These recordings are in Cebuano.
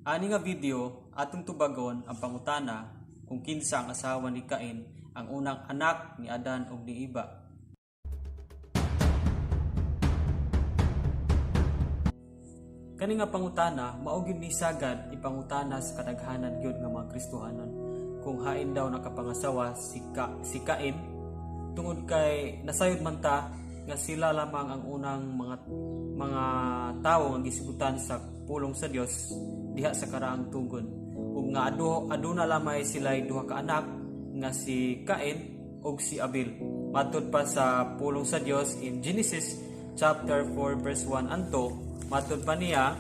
Ani nga video, atong tubagon ang pangutana kung kinsa ang asawa ni Cain, ang unang anak ni Adan ug ni Iba. Kani nga pangutana mao gyud ni sagad ipangutana sa kadaghanan gyud nga mga Kristohanon kung hain daw nakapangasawa si Cain, tungod kay nasayod man ta nga sila lamang ang unang mga tawo nga gisgutan sa pulong sa Dios diha sa karaang tugon, ug nga aduna lamay sila duha ka anak nga si Cain ug si Abel. Matud pa sa pulong sa Dios in Genesis chapter 4 verse 1 and 2, matud pa niya,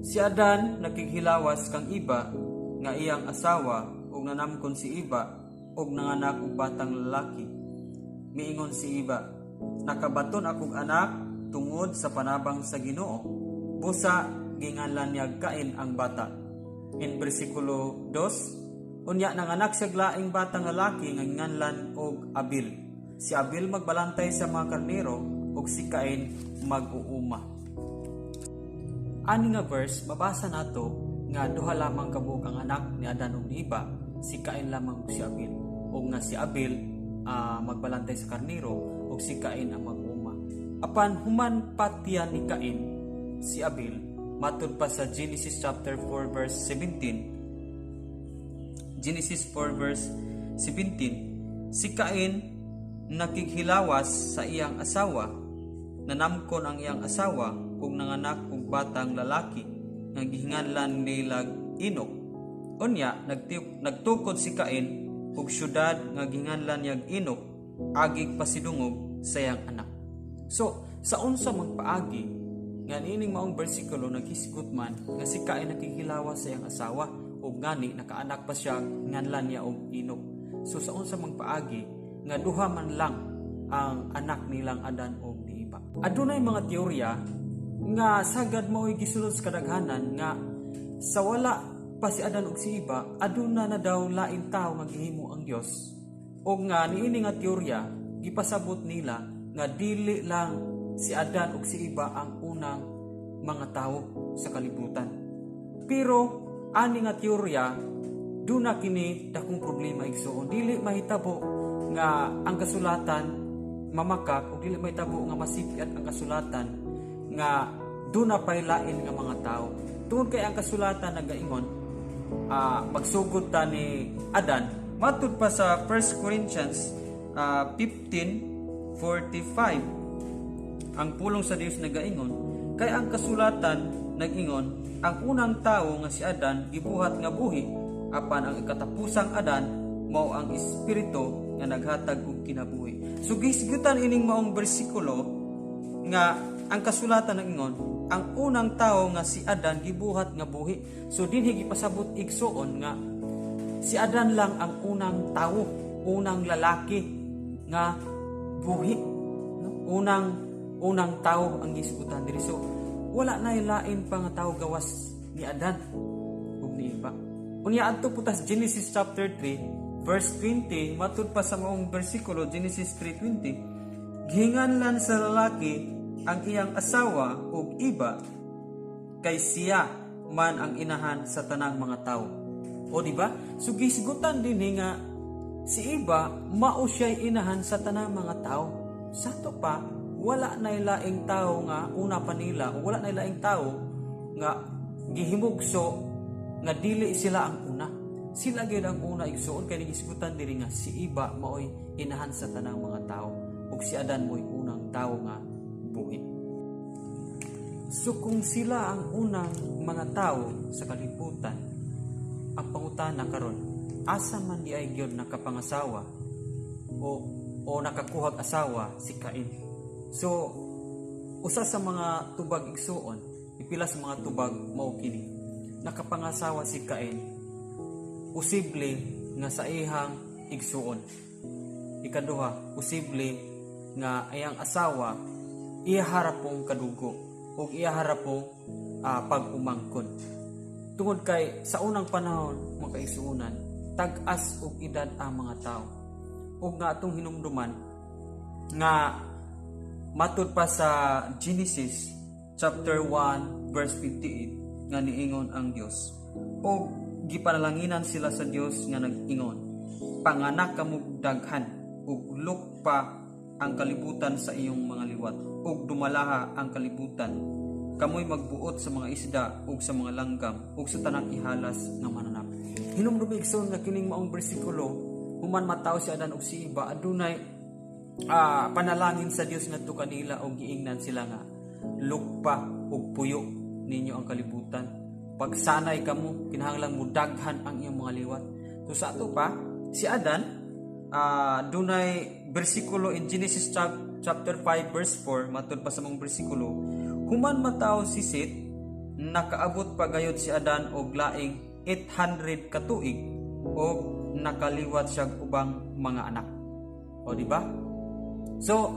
si Adan nakighilawas kang Iba nga iyang asawa, ug nanamkon si Iba ug nanganak og batang lalaki. Miingon si Iba, "Nakabaton akong anak tungod sa panabang sa Ginoo." Busa ginganlan niya Cain ang bata. In bersikulo 2, unya nanganak siya laing batang lalaki nga ginganlan og Abil. Si Abil magbalantay sa mga karnero ug si Cain mag-uuma. Ani nga verse, mabasa nato nga duha lamang kabuok ang anak ni Adan ug ni Iba, si Cain lamang ug si Abil. Ug nga si Abil magbalantay sa karnero ug si Cain ang mag-uuma. Apan human patyan ni Cain si Abil, matud pa sa Genesis chapter 4 verse 17. Genesis 4 verse 17, si Cain nakighilawas sa iyang asawa, nanamkon ang iyang asawa ug nanganak og batang lalaki nga gihinganlan nilag Enoch. Unya nagtukod si Cain og syudad nga gihinganlan niyag Enoch agig pasidungog sa iyang anak. So sa unsa mang paagi nga niining maong bersikulo naghisgot man nga si Cain nakighilawas sa iyang asawa ug ngani nakaanak pa siya nganlan niya og Enoch. So sa unsa mang paagi nga duha man lang ang anak nilang Adan ug ni Iba. Adunay mga teorya nga sagad mao'y gisulod sa kadaghanan nga sa wala pa si Adan ug si Iba, aduna na daw lain tawo nga gihimo ang Dios. Og nga niini nga teorya gipasabot nila nga dili lang si Adan ug si Iba ang unang mga tawo sa kalibutan. Pero ani nga teorya duna kini dakong problema, igsuon. Dili mahitabo nga ang kasulatan mamakak o dili mahitabo nga masipyat ang kasulatan nga duna pay lain nga mga tao. Tungod kay ang kasulatan nagaingon magsugod ta ni Adan, matud pa sa 1 Corinthians 15:45, ang pulong sa Dios nagaingon, kay ang kasulatan nag-ingon, ang unang tawo nga si Adan gibuhat nga buhi, apan ang ikatapusang Adan mao ang espiritu nga naghatag og kinabuhi. So gisgutan ining maong bersikulo nga ang kasulatan nag-ingon ang unang tawo nga si Adan gibuhat nga buhi. So dinhi gipasabot, igsuon, nga si Adan lang ang unang tawo, unang lalaki nga buhi, no? Unang unang tao ang gisgutan diri. So wala na lain pa nga tao gawas ni Adan ug ni Eva. Unya adto po tas Genesis chapter 3 verse 20, matud pa sa maong bersikulo, Genesis 3:20, gihinganlan sa lalaki ang iyang asawa ug Iba kay siya man ang inahan sa tanang mga tao. O di ba? So gisgutan din nga si Iba mao siya'y inahan sa tanang mga tao. Sa ato pa, wala na laing tao nga una pa nila o wala na laing tao nga gihimugso nga dili sila ang una. Sila gyud ang una, igsuon, kay gisgutan diri nga si Iba maoy inahan sa tanang mga tao ug si Adan mo'y unang tao nga buhi. So kung sila ang unang mga tao sa kalibutan, ang pangutana karon, asa man di ay gyud nakapangasawa o nakakuhag asawa si Cain? So usa sa mga tubag, igsuon, ipila sa mga tubag mao kini: nakapangasawa si Cain posible nga sa iyang igsuon. Ikaduha, posible nga iyang asawa iya pong kadugo o iya pong pag-umangkon. Tungod kay sa unang panahon, mga kaigsuonan, tag-as og edad ang mga tao. Ug nga atong hinumduman nga matud pa sa Genesis chapter 1 verse 58, nga niingon ang Dios. Og gipanalanginan sila sa Dios nga nag-ingon, "Panganak kamo daghan ug lukpa ang kalibutan sa iyong mga liwat ug dumalaha ang kalibutan. Kamoy magbuot sa mga isda ug sa mga langgam ug sa tanang ihalas nga mananap." Hinumdumi, igsoon, nga kining maong bersikulo, human mataw si Adan ug si Eva, adunay panalangin sa Dios ngadto kanila og giingnan sila nga lukpa ug puyo ninyo ang kalibutan. Pagsanay kamo, kinahanglan mo daghan ang iyong mga liwat. So sa ato pa, si Adan, dunay bersikulo in Genesis chapter 5 verse 4. Matud pa sa mga bersikulo, human mataw si Set, nakaabot pa gayod si Adan og laing 800 ka tuig og nakaliwat siya ubang mga anak. O, di ba? So,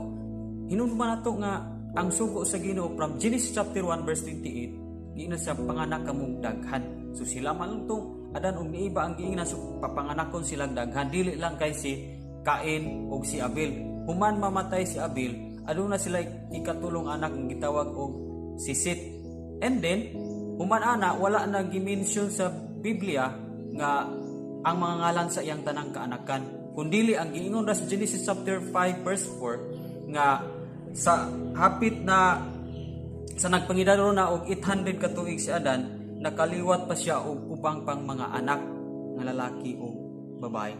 hinumduman nato nga ang sugo sa Ginoo from Genesis chapter 1 verse 28, giingnan siya, "Panganak kamong daghan." So sila man lang tong Adan ug ni Eva ang giingnan, so papanganakon silang daghan, dili lang kay si Cain ug si Abel. Human mamatay si Abel, aduna sila ikatulong anak nga gitawag og si Seth. And then human ana, wala na gi-mention sa Biblia nga ang mga ngalan sa iyang tanang kaanakan. Kundili ang giingon ra sa Genesis chapter 5 verse 4 nga sa hapit na sa nagpangidaro na og 800 ka tuig si Adan, nakaliwat pa siya og ubang pang mga anak nga lalaki o babae.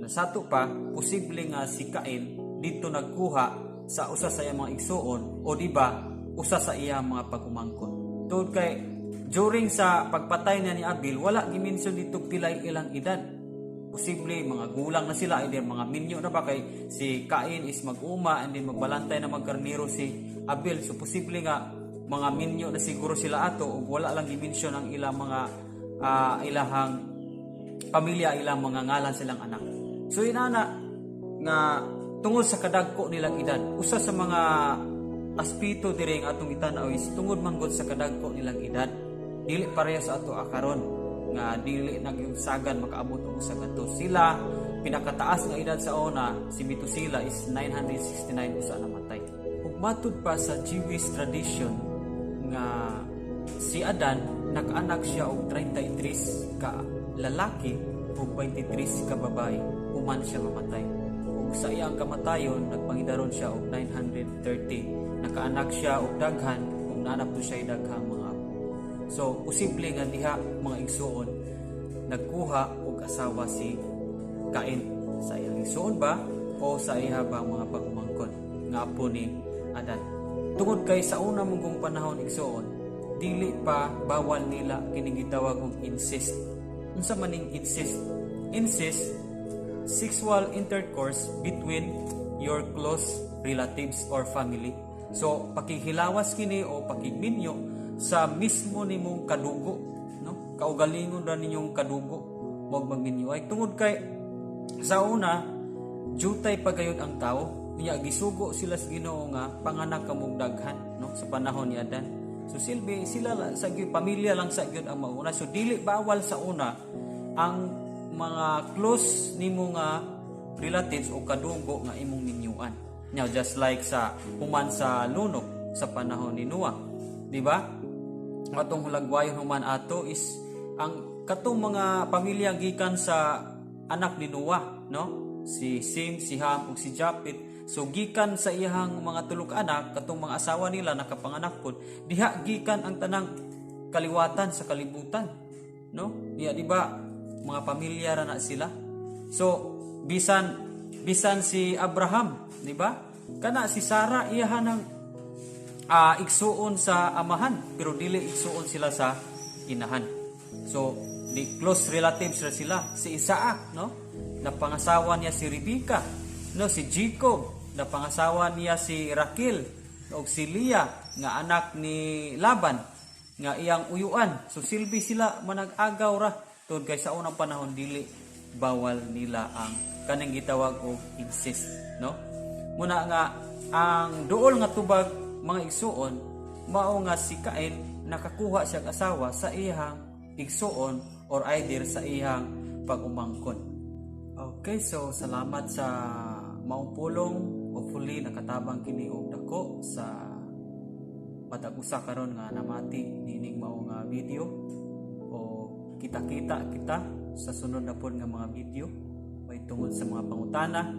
Na sa ato pa, posible nga si Cain dito nagkuha sa usa sa iyang mga igsuon o di ba usa sa iyang mga pag-umangkon. Tungod kay during sa pagpatay niya ni Abel, wala gi-mention dito pilay ilang edad. Posible mga gulang na sila, either mga minyo na ba, kay si Cain is mag-uma and then magbalantay na magkarniro si Abel. So posible nga mga minyo na siguro sila ato ug wala lang gi-mention ang ilang mga ilahang pamilya, ilang mga ngalan silang anak. So inana nga tungod sa kadagko nilang edad, usa sa mga aspeto diri nga atong itan-aw is tungod manggod sa kadagko nilang edad. Dili pareha sa ato akaron nga dili nagyugsagan makaabot og usa ka tuos. Sila, pinakataas nga edad sa una, si Metusela, is 969 usa namatay. Ug matud pa sa Jewish tradition nga si Adan nakaanak siya og 33 ka lalaki ug 23 ka babae human siya mamatay. Ug sa iyang kamatayon, nagpangidaron siya og 930. Nakaanak siya og daghan ug naanak po siya daghang mga apo. So posible nga diha, mga igsuon, nagkuha og asawa si Cain sa iyang igsuon ba o sa iya ba mga pag-umangkon nga apo ni Adan. Tungod kay sa una mong panahon, igsuon, dili pa bawal nila kining gitawag og incest. Unsa man ning incest? Incest, sexual intercourse between your close relatives or family. So pakihilawas kini o pakigminyo sa mismo nimong kadugo, no? Kaugalingon ra ninyong kadugo mo magminyo. Ay tungod kay sa una, jutay pagayod ang tao. Niya gisugo sila sa Ginoo nga panganak kamong daghan, no, sa panahon ni Adan. So silbi sila sa gyud pamilya lang sa gyud ang mauna. So dili bawal sa una ang mga close nimo nga relatives o kadugo nga imong minyuan. Now, just like sa human sa lunok sa panahon ni Noah, di ba? Atong hulagwayon human ato is ang katong mga pamilya gikan sa anak ni Noah, no? Si Sim, si Ham ug si Japet. So gikan sa iyang mga tulok anak, katong mga asawa nila nakapanganak pod, diha gikan ang tanang kaliwatan sa kalibutan, no? Iya, di ba? Mga pamilya ra na sila. So bisan bisan si Abraham, di ba? Kana si Sarah, iyahan ng igsuon sa amahan pero dili igsuon sila sa inahan. So di close relatives ra sila. Si Isaac, no? Napangasawa niya si Rebecca, no? Si Jacob, napangasawa niya si Raquel ug si Leah nga anak ni Laban nga iyang uyuan. So silbi sila manag-agaw ra tungod kay sa unang panahon dili bawal nila ang kaning gitawag og incest, no? Muna nga ang duol nga tubag, mga igsuon, mao nga si Cain nakakuha siyang asawa sa iyang igsuon or either sa iyang pag-umangkon. Okay, so salamat sa maong pulong. Hopefully nakatabang kini og dako sa matag usa karon nga namati niining mao nga video o kita-kita kita sa sunod na pod nga mga video may tungod sa mga pangutana,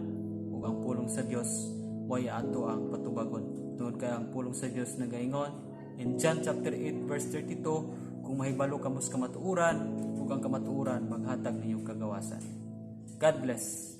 ug ang pulong sa Dios mo'y ato ang patubagon. Tungod kay ang pulong sa Dios nagaingon in John chapter 8 verse 32, "Kung mahibalo kamo sa kamatuoran, ug ang kamatuoran maghatag ninyong kagawasan." God bless.